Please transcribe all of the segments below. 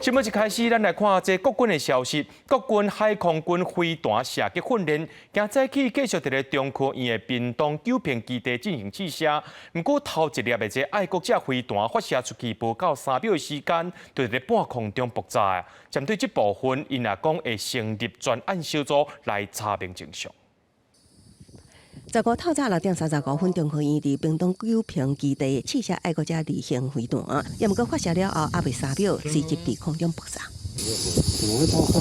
新聞一開始，咱來看這國軍的消息。國軍海空軍飛彈射擊訓練，今早起繼續佇咧中科院的屏東九坪基地進行試射。毋過頭一粒的這愛國者飛彈發射出去，無夠3秒的時間，就佇咧半空中爆炸。針對這部分，𪜶也講會成立專案小組來查明真相。15透早6點35分，中科院佇屏東九坪基地試射愛國者二型飛彈，也毋過發射了後，猶未3秒，隨即佇空中爆炸。怎麼會爆炸？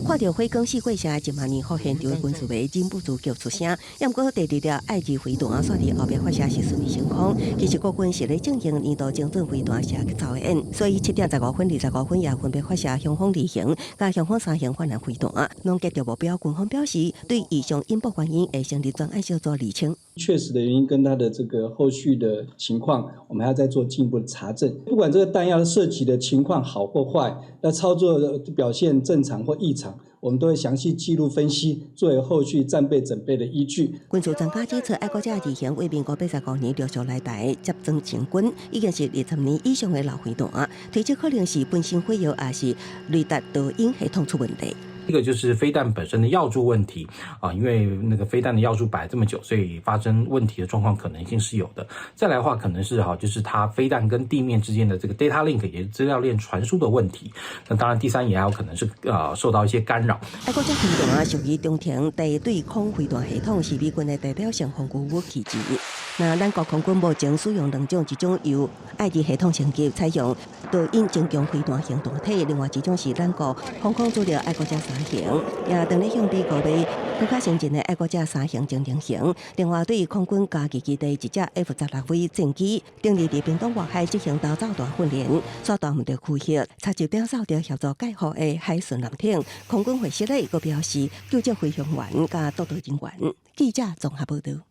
看著火光四過射，1萬年後現場的軍事迷忍不住叫出聲。也毋過第二粒愛二飛彈煞佇後壁發射是順利升空。其實國軍是咧進行年度精準飛彈射擊操演，所以7點15分、25分也分別發射雄風二型佮雄風三型反艦飛彈，攏擊著目標。軍方表示，對異常引爆原因會成立專案小組釐清。確實的原因跟他的這個後續的情況，我們還要再做進一步的查證。不管這個彈藥射擊的情況好或壞，那操作表現正常或異常，我們都會詳細記錄分析，作為後續戰備準備的依據。軍事專家指出，愛國者二型為民國85年陸續來台接裝成軍，已經是20年以上的老飛彈，推測可能是本身火藥，抑是雷達導引系統出問題。一個就是飛彈本身的藥柱問題啊，因為那個飛彈的藥柱擺這麼久，所以發生問題的狀況可能性是有的。再來的話，可能是哈，就是它飛彈跟地面之間的這個 data link，也是資料鏈傳輸的問題。那當然，第三也還有可能是受到一些干擾。愛國者飛彈屬於中程地對空飛彈系統，是美軍的代表性防禦武器之一。那咱國空軍目前使用兩種，一種由愛二系統升級，採用導引增強飛彈型彈體；另外一種是咱國防空主力愛國者三型，也當咧向美國買閣較先進的愛國者三型偵察型。另外，對空軍嘉義基地一隻 F-16V 戰機，頂日佇屏東外海進行投導彈訓練，煞彈毋著區域，插一點掃著協助蓋護的海巡艦艇。空軍會室咧，閣表示救助飛行員佮督導人員。記者綜合報導。